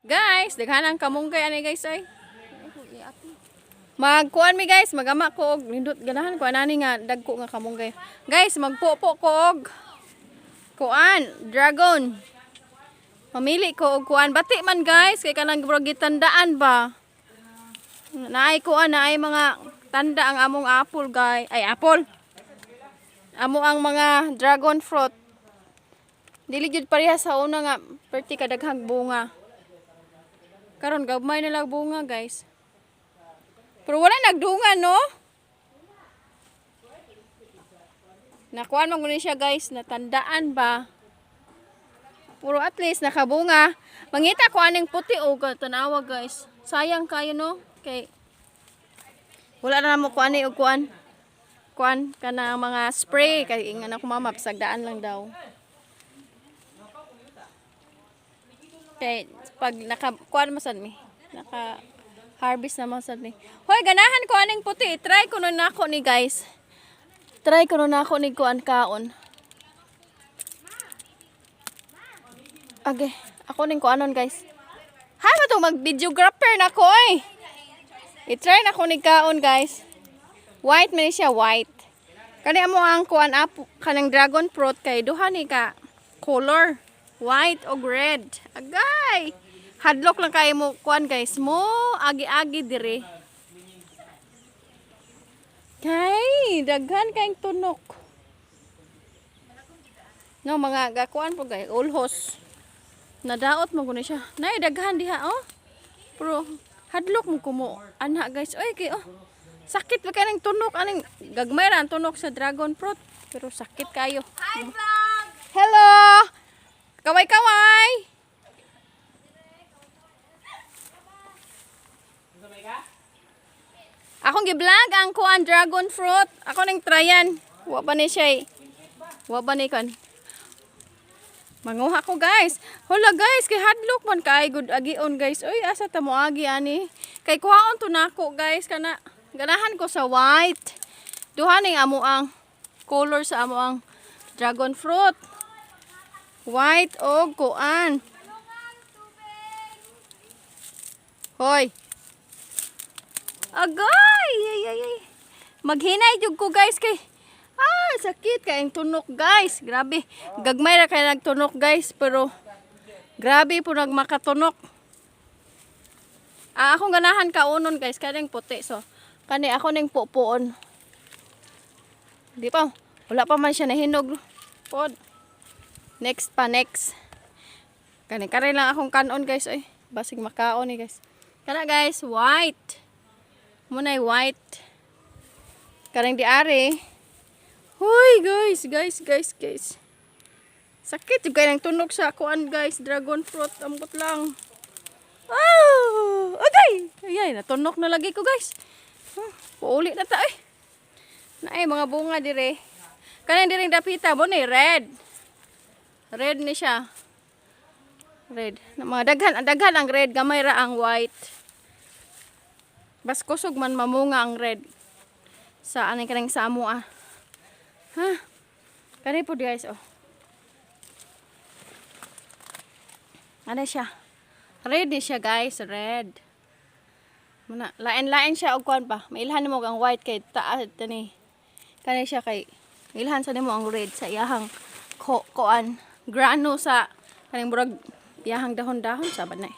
Guys, daghan ang kamunggay ani, guys, ay. Magkuan mi, guys, magama ko og nindot, ganahan ko anani nga dagko nga kamunggay. Guys, magpupo ko og kuan, dragon. Mamili ko og kuan, bati man, guys, kay kanang murag gitandaan ba. Naay kuan, naay mga tanda ang among apple, guys. Ay, apple. Amo ang mga dragon fruit. Dili gyud pareha sa una nga perti kadaghang bunga. Karon gagmay na lang bunga, guys. Pero wala nagdungan, no? Nakuan man guni siya, guys, natandaan ba? Puro at least nakabunga. Mangita ko aning puti o tanawa, guys. Sayang kayo, no? Kay wala na mo kuan og kuan. Kuan kana mga spray kay ingan ako, mama, pasagdaan lang daw. Kay pag naka kuan man sad mi. Naka harvest na man sad mi. Hoy, ganahan ko aning puti. Try ko nun nako ni, guys. Try ko nun nako ni kuan kaon. Okay, ako ning kuanon, guys. Hay ba tong mag-videographer na ko oy. I-try na ko ni kaon, guys. White man siya, white. Kani amo ang kuan apo kanang dragon fruit kay duha ni ka color, white o red. Agay. Hadlok lang kayo mo kuan, guys, mo agi-agi dire. Kay daghan kayong tunok. No, mga gakuan po, guys, ulhos. Nadaot mo guni siya. Nay daghan diha oh. Pero hadlok mo kumo ana, guys. Oy kay oh. Sakit ba kay ng tunok aning gagmay ra ang tunok sa dragon fruit. Pero sakit kayo. Hi, vlog! Hello! Kaway kaway. Akong gi-vlog ang kuan dragon fruit. Ako ning tryan. Wa pa ni siya. Eh. Wa pa ni kan. Manguha ko, guys. Hala, guys, kay hadlok man kay good agion, guys. Oy, asa ta mo agi ani? Kay kuhaon to nako, guys, kana ganahan ko sa white. Duha ning amo ang color sa amo ang dragon fruit. White og kuan. Hoy. Agay! Ay, ay, ay. Maghinay jud ko, guys, kay ah, sakit kay ang tunok, guys. Grabe. Gagmay ra kay nagtunok, guys, pero grabe po nagmakatunok. Ah, akong ganahan kaunon, guys, kaning puti, so kani ako ning pupuon. Di pa. Wala pa man siya nahinog. Pod. Next pa, next. Kani kare lang akong kanon, guys, oy. Basig makaon ni, guys. Kana, guys, white. Munay white. Karang di ari. Hoy, guys, guys, guys, guys. Sakit yung kayang tunog sa kuan, guys, dragon fruit ambot lang. Oh, agay. Ayay, natunok na lagi ko, guys. Huh, pauli na ta eh. Naay mga bunga dire. Kanang diring dapita mo ni red. Red ni siya. Red. Na mga daghan, ang daghan ang red, gamay ra ang white. Bas kusog man mamunga ang red. Sa anay kanang sa amo ah. Ha? Kani po, guys, oh. Ano siya? Red ni siya, guys, red. Muna, lain-lain siya og kuan pa. Mailhan nimo ang white kay taas tani. Kani siya kay mailhan sa nimo ang red sa iyahang ko kuan grano sa kaning murag iyahang dahon-dahon sa na eh.